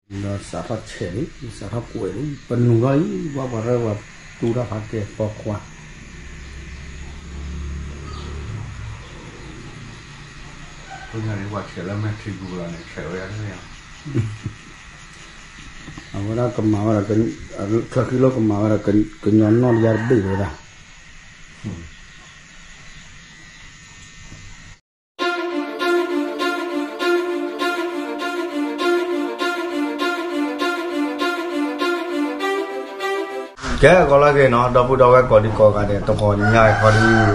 ဒီးစးထီၣ်ဆဲးလံ, စးထီၣ်ကွဲးလံ, ပနုာ်ထီၣ်လံ, ပှၤပှၤရၢပှၤတူၢ်တၢ်ဖးကဲပိာ်ခွါ, ပှၤဆဲးလၢမဲာ်ထံပူၤလီၤန့ၣ် ဆဲးဝဲဒၣ်န့ၣ်, အဝဲဒၣ်ကမၤဝဲဒၣ်, ချၢဃံလိၣ်ကမၤဝဲဒၣ် ကညီနီၣ်တယါတဘ့ၣ်ဝဲဒၣ်. ကဲ ဂီၤလၢအဂ့ၤနီၤ ဒီပုၢ်ဒီဝဲၢ်ကိးဒံကိးဂၤဒဲး တဂီၤညါခီဒုး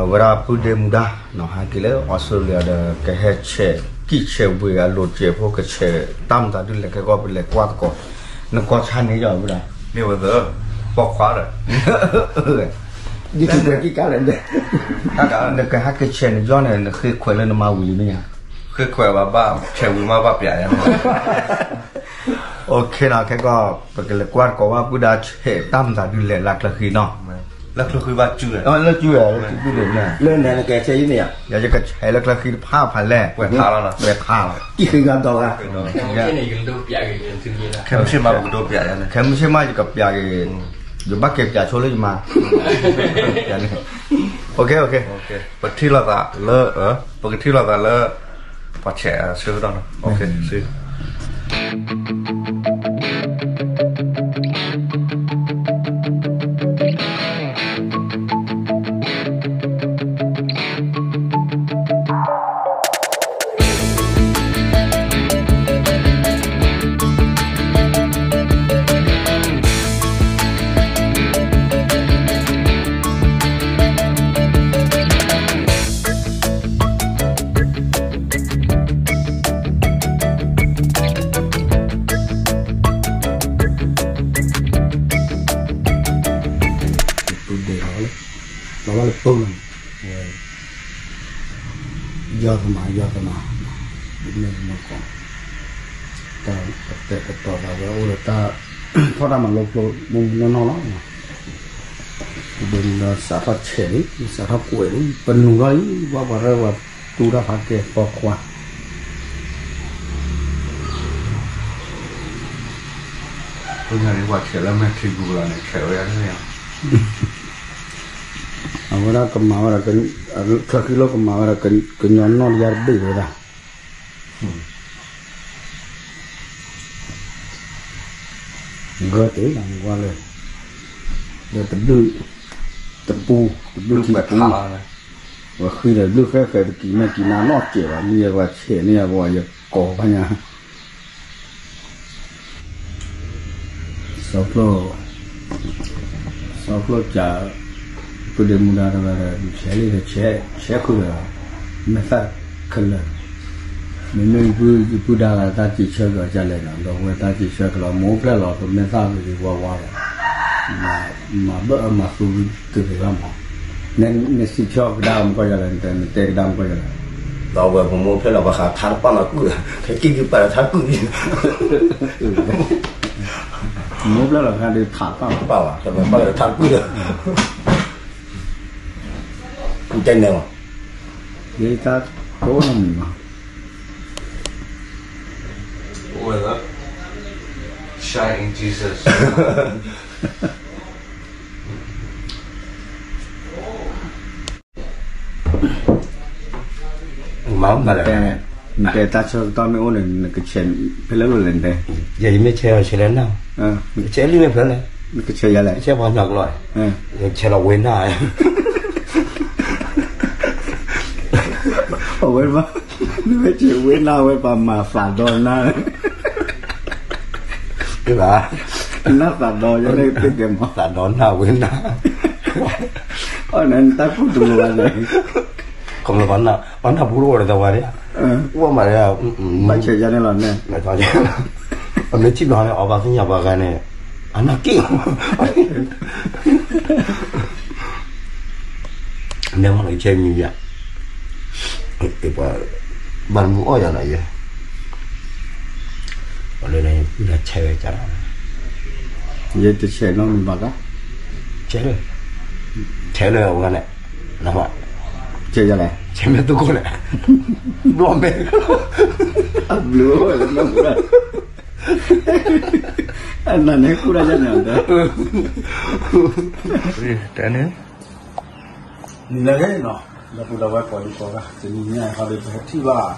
ဝဲဒၣ်ပုၢ်ဒ့မူဒါနီၤ ဟဲက့ၤလၢအီစထြ့လယါဒီး ကဟဲဆဲးကံၣ်ဆဲးဝ့ၤအလိၤစဲးဖိ ကဆဲးတၢ်မတၤဒုးလဲၤခဲကီၢ် ပလဲၤကွၢ်သကိး, နကီၢ်ဆါန့ၣ်ယီၤဝဲဒၣ်, မ့ၢ်ဝဲသၢ, ပိာ်ခွါဒီး ဒ်ကလဲၤကံၣ်ကါလဲၣ်, နကဟဲကဆဲးနယီၢ်န့ၣ် နဃ့ခွဲးလၢနမၤဝံၤလံမ့ၢ်ဧါ, ဃ့ခွဲးဘၣ်ဘၣ် ဆဲးဝံၤမ့ၢ်ဘၣ်ပျးယါန့ၣ်, OKနီၤ ခဲကီၢ် ပကလဲၤကွၢ်သကိးဝဲပုၢ်ဒါဆဲးတၢ်မတၤဒုးလဲၤလၢချၢဃံနီၤ, လၢချၢဃံဘၣ်စု, လၢစု, လၢနကဆဲးယန့ၣ်ဧါ, ယကဆဲးလၢချၢဃံတဖၣ်ဖးလဲၣ်, ဝဲထါလီၤ, ဝဲထါလီၤ, ကံၣ်ဃံဂၤဒီးဂၤ, ခဲမုၢ်ဆ့ၣ်မးယကပျးက့ၤ, ခဲမုၢ်ဆ့ၣ်မးယကပျးက့ၤ, ယဘၣ်က့ၤပျးဆိလၢယမါ, OK, ပထံၣ်လိာ်သးလၢ, ပကထံၣ်လိာ်သးလၢ ပှၤဆဲးဆၢကတီၢ်နီၤ, ပဒဲးလီၤလၢ, လီၤဘၣ်လၢပၢၢ်လီၤန့ၣ်, ယီၤသမါ ယီၤသမါ, မ့ၢ်မကီး, တၢ်ကတဲာ်ကတီၤသးဝဲအိၣ်ဒီးတၢ်, ထီၣ်တၢ်မၤလိဖျိမုၢ်နီၢ်နီၢ်လီၤ, ပဒဲးလီၤစးထီၣ်ဆဲးလံ စးထီၣ်ကွဲးလံ ပနုာ်ထီၣ်လံ ပှၤပှၤရၢပှၤတူၢ်တၢ်ဖးကဲပိာ်ခွါ ပှၤဆဲးလၢမဲာ်ထံပူၤလီၤန့ၣ် ဆဲးဝဲဒၣ်န့ၣ်, အဝဲဒၣ်ကမၤဝဲဒၣ်, ချၢဃံလိၣ်ကမၤဝဲဒၣ် ကညီနီၣ်တယါတဘ့ၣ်ဝဲဒၣ်, ဂၢၢ်တ့ၢ်လီၤနကွၢ်လၢ, ဒီးတဘျုး, တပူ, တဘျုးထံပူ, ပှၤဃံဒီးဘျုးဃဲဃဲတကံၢ်မဲာ်ကံၢ်နါနီၢ်စဲးဘၣ် မ့ၢ်ယဲပှၤဆဲးန့ၢ်ယၤပှၤယကိးဘၣ်ညါ စီၤဖျိ, စီၤဖျိစး, ပဒဲမူဒါတဂၤဒီး ဆဲးလံဒီး ဆဲးဃုာ်ဒီး မဲာ်သၣ်ခဲလၢာ်, မ့မ့ၢ်ယပုၢ်ဒါဂၤတၢ်စံးဆၢက့ၤအီၤဒ်လဲၣ်နီၤ ဒီးဝဲတၢ်စံးဆၢက့ၤလီၤ မိၢ်ဖျဲၣ်လီၤ ပမဲာ်သၣ်ဝံၤဝါဝါဒီး မၤဘၢၣ်မၤသူက့ၤဘၣ်မး, နစံးဆၢကဒါမကီၢ်ယၤလဲၣ် နတဲကဒါမကီၢ်ယၤလဲၣ်, ဒီးဝဲပမိၢ်ဖျဲၣ်လီၤ ပဃးထါတပာ်မၤကုၢ်, ခဲကံၣ်ကံၣ်ပာ်လီၤထါတကုၢ်, မိၢ်ဖျဲၣ်လီၤ ခါဒုးထးတပာ်ဘၣ်, ပာ်လီၤထါတကုၢ်ဒီး, တဲနဲမး, ယတၢ်ကိးနမံၤမး, Shine in Jesus. မၤ, နတဲတၢ်ဆၢကတီၢ်မ့ၢ်အိၣ်န့ၣ် နကဆဲးဖဲလဲၣ်လိၤလဲၣ်နတဲ, ယမ့ၢ်ဆဲးအီၤဆဲးလၢနၢ်, ကဆဲးလံမ့ၢ်ဖဲလဲၣ်, နကဆဲးယၤလဲၣ်, ဆဲးပှၤညီကျိာ်, ဆဲးလီၤဝဲနၢ်, အဝဲဘၣ်, နမ့ၢ်ဆဲးဝဲနၢ်ဝဲပှၤမၤသးဒီနၢ် ဘၣ်, နၢ်သးဒီယဲန့ၣ်သ့ၣ်ကဲမး သးဒီနၢ်ဝဲနၢ်, အန့ၣ်နတၢ်ကူၣ်တလိၤဘၣ်န့ၣ်, ခီဖျိပှၤနၢ်ပူၤတအိၣ်ဒီးသးဝါဒၣ်, အိၣ်မးဒၣ်, ဘၣ်ဆဲးယၤန့ၣ်လီၤန့ၣ်, အမ့ၢ်ထံၣ်ဘျီန့ၣ် အီၣ်ဘၣ်သ့ၣ်ညါပှၤဂၤန့ၣ်, အနၢ်က့ၣ် နဲမ့ၢ်လီၤဆဲးမံၤယၤ, ပှၤဘၣ်မုၢ်အီၣ်ယၤနီၤယဲ, လၢယပုၢ်ဒီးဆဲးဝဲကၢ်, ယတဆဲးနီတမံၤဘၣ်ကါ, ဆဲးလၢ, ဆဲးလၢအဝဲန့ၣ်, ဆဲးယၤလဲၣ် ဆဲးမဲာ်သူခိၣ်လဲၣ်, ဘျီမဲာ်, အဘျုး, အနၢ်န့ၣ်ကူၣ်တၢ်ယါန့ၣ်ဒီး, တၢ်န့ၣ် နံၤလၢအဂ့ၤနီၤ, ဒီပုၢ်ဒီဝဲၢ်ကိးဒံကိးဂၤ, တနံၤညါဟီဒီး ပဟဲထံၣ်ဘၣ်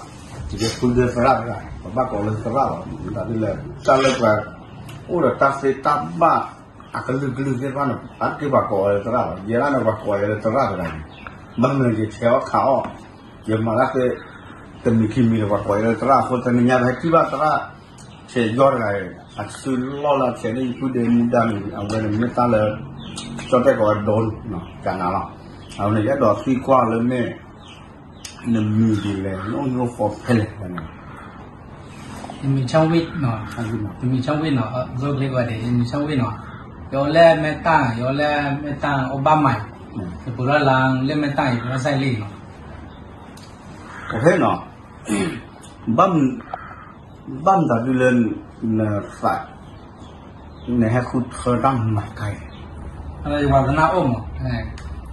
ယကဖုဒၢသရၣ်တဂၤ, ပဘၣ်ကိးလၢသရၣ်လီၤ, မ့ၢ်ဒၣ်ဒ်လဲၣ်, တၢ်လၢပှၤအိၣ်ဒီးတၢ်သ့တၢ်ဘၣ် အကလုာ်ကလုာ်သ့ၣ်တဖၣ်န့ၣ် အါတက့ၢ်ပှၤကိးဝဲလၢသရၣ်လီၤ, ယဲဒၣ်န့ၣ် ပှၤကိးယၤလၢသရၣ်တဂၤန့ၣ်, ဘၣ်မနုၤယဆဲးအီၣ်ခးအီၣ်, ယမၤတၢ်သ့ တမံၤခံမံၤဒီး ပှၤကိးယၤလၢသရၣ်အဃိ တနံၤညါပဟဲထံၣ်ဘၣ်သရၣ် ဆဲးယီၢ်တဂၤအံၤ, အစုလီၢ်လၢအဆဲးန့ၣ် ယပုၢ်ဒ့မူဒါန့ၣ် အဝဲန့ၣ်မ့ၢ်တၢ်လၢ ကၠီၣ်တဲၣ်ကိးဝဲဒိကနၤလီၤ, အဝဲန့ၣ် ယအဲၣ်ဒိးသံကွၢ်လၢမ့ၢ် နမံၤဒ်လဲၣ်, နအိၣ်မူအိၣ်ဃီဖဲလဲၣ်န့ၣ်, ယမံၤဆၣ်ဝ့ၣ်နီၤ, ယမံၤဆၣ်ဝ့ၣ်နီၤ, ယမံၤဆၣ်ဝ့ၣ်နီၤ, ယအိၣ်လၢမဲတၢ်, ယအိၣ်လၢမဲတၢ်အိၣ်ဘၣ်မး, ယပူၤထီၣ်လၢမဲတၢ်အံၤ ပူၤထီၣ်စဲလံနီၤ, ဖဲနီၤ ဘၣ်မတၤဒုလၢ နသး နဟဲဃုထၢတၢ်မၤတခါအံၤ, ယဝၤသနာ်အိၣ်မး,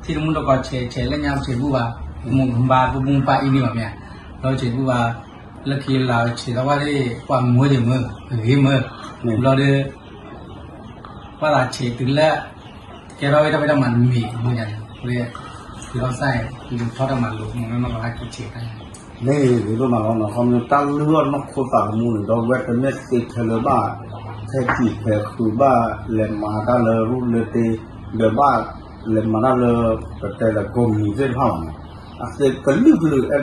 ထံတမူတကိးဆဲးဆဲးလၢညါဆဲးဘူၣ်ဘၣ်, မိၢ်ကဘါပဘူၣ်ပၢ်အံၤန့ၣ်ဘၣ်မ့ၢ်, ဒီးဆဲးဘူၣ်ဘၣ်, လၢခံလၢဆဲးသဝဲသ့ၣ် ပှၤမၢယမၢ, ဂ့ၤမၢ, ဘျီဒီး ဘၣ်သးဆဲးတုၤလၢ ကဲထီၣ်ဝဲတၢ်ဖံးတၢ်မၤတမံၤမ့ၢ်န့ၣ်, ဝဲ တုၤလီၤစၢ် လုၢ်ထီၣ်တၢ်မၤလိာ်မ့ၢ်နီၢ်လီၤဟဲက့ၤဆဲးတၢ်, မ့ၢ်ဂ့ၤဒိၣ်မးလီၤနီၤ, ခီဖျိတၢ်လုၢ်အီၣ်နီၢ်ခိသးသမူန့ၣ် ဒီပုၢ်ဝဲၢ်တမ့ၢ်သ့ထဲလၢၤဘၣ်, ဟဲကံၣ်ဟဲဃုာ်ဘၣ်လဲၤမၤတၢ်လၢရူၢ်လၢတ့, ဒီးဘၣ်လဲၤမၤတၢ်လၢ ပတဲလၢကိးမံၤသ့ၣ်တဖၣ်လီၤနီၤ, အသ့ကလုာ်ကလုာ်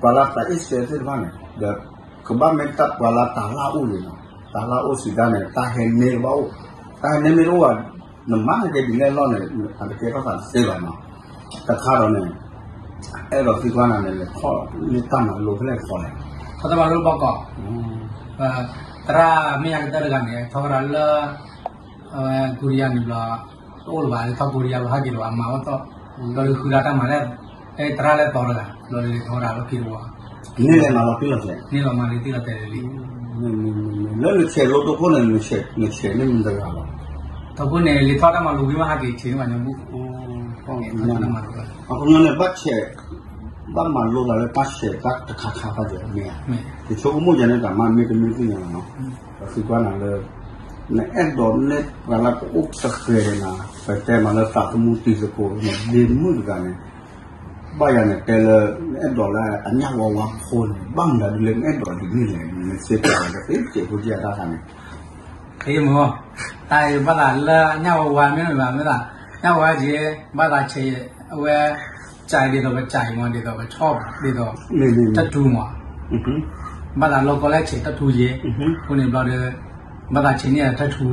ပှၤလၢသးအ့ၣ်စဲးသ့ၣ်တဖၣ်န့ၣ် ဒီးကဘၣ်မ့ၢ်တၢ်ပှၤလၢတၢ်လၢ်အိၣ်လံနီၤ, တၢ်လၢ်အိၣ်စံးဒၣ်န့ၣ် တၢ်ဟဲန့ၢ်တဘၣ်အိၣ်, တၢ်ဟဲန့ၢ်မ့ၢ်တအိၣ်ဘၣ်, နမၤက့ၤဒ်လဲၣ်လီၤန့ၣ် အတကဲထီၣ်သးတသ့ဘၣ်နီၤ, တခါဒီးန့ၣ် အဲၣ်ဒိးသံကွၢ်နၤန့ၣ် လဲၤထီၣ်န့ၢ်တၢ်မၤလိဖဲလဲၣ်တခီလဲၣ်, ထီၣ်တၢ်မၤလိဘီကီး, သရၣ်မ့ၢ်ယၤကတၢၢ်တဂၤန့ၣ် ထီၣ်ဝဲဒၣ်လၢ အဝဲ ကူရံယါန့ၣ်ဘျီ တအိၣ်လၢၤဘၣ် လၢထီၣ်ကူရံယါဘျီဟဲက့ၤလၢၤဘၣ် မၤဝဲသီၣ်, ဘျီဒီးဃုဒၣ်တၢ်မၤလၢ သရၣ်လၢသီတဂၤ ဘျီဒီးလဲၤထီၣ်ဝဲဒၣ်လီၢ်ခံတဝီ, န့ၣ်လဲၤမၤလီၤတံၢ်လီၤဆဲး, န့ၣ်လီၤမၤလီၤတံၢ်လီၤဆဲးလံ, လၢနဆဲးလိတိခိၣ်န့ၣ် နဆဲးန့ၢ်မတၤတဂၤလီၤ, ထီၣ်ခိၣ်န့ၣ် လဲၤထီၣ်တၢ်မၤလိဝံၤမးဟဲက့ၤဆဲးန့ၢ်ဘၣ်ညီဘူၣ်, အဃိန့ၣ် ဘၣ်ဆဲး ဘၣ်မၤလိသးလၢတၢ်ဆဲးတၢ်တခါခါဖးယဲၢ်မ့ၢ်ဧါ, ယဆိကမိၣ်ယၤန့ၣ် တၢ်မ့ၢ်တမ့ၢ်သ့ၣ်ညါလီၤနီၤ, ဒီးသံကွၢ်နၤလၢ နအဲၣ်ဒိးနဲၣ်ပှၤလၢကအိၣ်သဃဲၤဒီးနၤ ပတဲမးလၢသးသမူတံၤသကိးန့ၣ် ဒ့မုၣ်တဂၤန့ၣ် ဘၣ်ယၤန့ၣ်တဲလၢ နအဲၣ်ဒိးလၢအညၣ်ဝါဝါဖိန့ၣ် ဘၣ်မနုၤဒ်လဲၣ် နအဲၣ်ဒိးဒ်န့ၣ်လဲၣ် နစ့ၢ်ကီးတသ့စဲးဖိကဲတၢ်ခါန့ၣ် မ့ၢ် တၢ်အံၤဘၣ်သးလၢအညၣ်ဝါဝါမ့ၢ်မ့ၢ်ဘၣ် မ့ၢ်သး ညၣ်ဝါဝါက့ၤ ဘၣ်သးဆဲး အဝဲ ကၠဲးဒ်သိးပကၠဲးမး ဒ်သိးပဆီၣ် ဒ်သိး တၢ်ထူမး ဘၣ်သးလီၢ်ကီလၢဆဲးတၢ်ထူယ့ၤ အဃိန့ၣ်ဘျီဒီး ဘၣ်သးဆဲးန့ၢ်တၢ်ထူ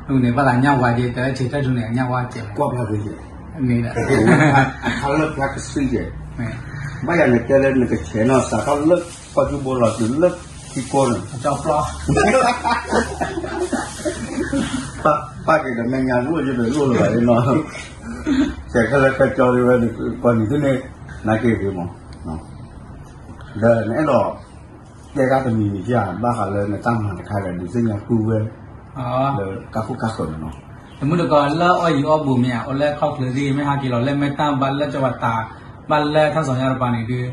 အဃိန့ၣ် ဘၣ်သးညၣ်ဝါက့ၤ တၢ်ဆဲးတၢ်ထူန့ၣ် အညၣ်ဝါကဲး ကွၢ်ဖျါက့ၤ မ့ၢ်ဒၣ် အခါလၢဖျါကဆှံက့ၤ ဘၣ်ယၤန့ၣ်တဲလၢနကဆဲးနီၢ်စးထီၣ်လၢ ကီၢ်ကၠူဘိလီၤတုၤလၢထံကိးန့ၣ် ပၢ်က့ၤဒီးမဲာ်ညါလိၣ်ယဘဲလိၣ်လၢၤဘၣ်နီၤ ဆဲးခဲလၢာ်ခဲကၠီဒ်ဝဲ ပှၤနံၤသ့ၣ်န့ၣ် နာ်က့ဂ့ၤမး ဒီးနအဲၣ်ဒိး တဲတၢ်တမံၤမံၤဧါ ဘၣ်ဃးလၢနတၢ်မၤတခါဒီး ဒုးသ့ၣ်ညါပုၢ်ဝဲၢ် လၢကါခိၣ်ကါဃၢၤန့ၣ်နီၤ တမုၢ်တကိးလၢအီၣ်ယံၤအီၣ်ဘူးမ့ၢ်ဧါ အိၣ်လၢခီၣ်ချၢသ့ၣ် မ့ၢ်ဟးက့ၤလီၤလၢမဲာ်တၢ်ဘၣ်လၢကၠီၤပၤတၢ် ဘၣ်လၢထၢ်စီၤညါတပၤန့ၣ်ဒုး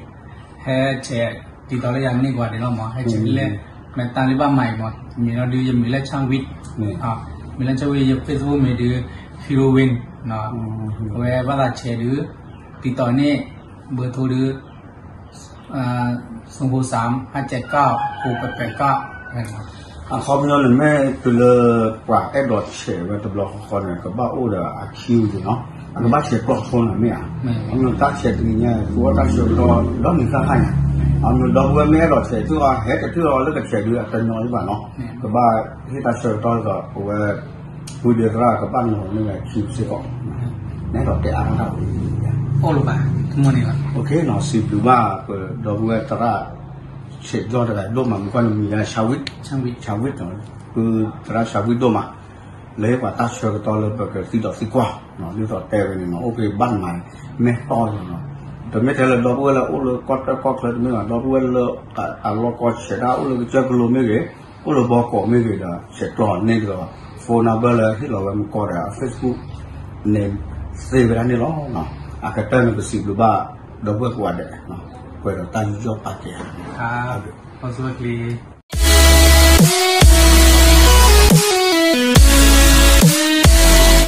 ဟဲဆဲးတံၤတီၤလၢယၤန့ၢ်ကွၢ်ဒံးလီၤမး ဟဲဆဲးလၢ မဲာ်တၢ်လၢဘၣ်မၤအံၤမး မ့ၢ်လီၤဒုး ယမ့ၢ်လၢ Chang Wit မ့ၢ်လၢ Chang Wit ယ Facebook မ့ၢ်ဒုး Heroine အဝဲဘၣ်သးဆဲးဒုး တံၤတီၤန့ၢ် ဘၢၣ်ထိဒုး ศูนย์หกสาม ห้าเจ็ดเก้า หกแปดแปดเก้า အခီပညီန့ၣ် မ့ၢ်တုၤလၢ ပှၤအဲၣ်ဒိးဆဲးဝဲတဘျီဃီဃီန့ၣ် ကဘၣ်အိၣ်ဒီးအ queue နီၤ အကဘၣ်ဆဲးကျိးဖိန့ၣ်မ့ၢ်ဧါ အမ့ၢ်တၢ်ဆဲးတနံၤညါ သူအီၣ်တၢ်ဆၢကတီၢ်ဒီနံၤဃၣ်ဃၣ်ညါ အမ့ၢ်ဒီပုၢ်ဝဲၢ်မ့ၢ်အဲၣ်ဒိးဆဲး သုအီၤဟဲတထံၣ်အီၤလၢကဆဲးဒုး အတညီယဘၣ်နီၤ ကဘၣ်ဟ့ၣ်တၢ်ဆၢကတီၢ်ဒ်သိး အဝဲ ပုၢ်ဒ့သရၣ်ကဘၣ်နီၤန့ၢ်ဝဲ queue စ့ၢ်ကီး နအဲၣ်ဒိးတဲအါထီၣ်တၢ်ဝဲ အိၣ်လၢၤဘၣ် တမီၢ်န့ၣ်ဘၣ် စံးဘျုးဘၣ်ပဒီပုၢ်ဝဲၢ်သရၣ် ဆဲးကျိးတဂၤဒိၣ်မး မ့ၢ်ကွၢ်နမံၤလၢ Chang Wit Chang Wit ပုၢ်သရၣ် Chang Wit ဒိၣ်မး လၢပှၤတၢ်ဆၢကတီၢ်လၢပကသံဒီးသံကွၢ် ဒ်သိးတဲဝဲန့ၣ်နီၤ အိၣ်ဖဲဘၣ်နမၤ မဲာ်တီၢ်န့ၣ်နီၤ တမ့ၢ်ထဲလၢဒီပုၢ်ဝဲၢ်လၢအိၣ်လၢကီၢ်တၢ်ကီၢ်ချၢတမ့ၢ်ဘၣ် ဒီပုၢ်ဝဲၢ်လၢအလီၢ်ကီၢ်ဆဲးဒၣ် အိၣ်လၢကစၢၢ်ကလိမ့ၢ်ဂ့ၤ အိၣ်လၢဘီကီးမ့ၢ်ဂ့ၤဒီး ဆဲးကျိးန့ၢ်ကဒီး phone number လၢဟ့ၣ်လီၤဝဲမ့ၢ်ကီးဒီး Facebook န့ၣ် သ့ဝဲဒၣ်န့ၣ်လီၤ. အကတၢၢ်န့ၣ် ပစံးဘျုးဘၣ် ဒီပုၢ်ဝဲၢ်ကိးဂၤဒဲး ပှဲၤဒီးတၢ်ယူးယီၣ်ပာ်ကဲၤ ခါ ဖီစိဝဲၢ်ချံ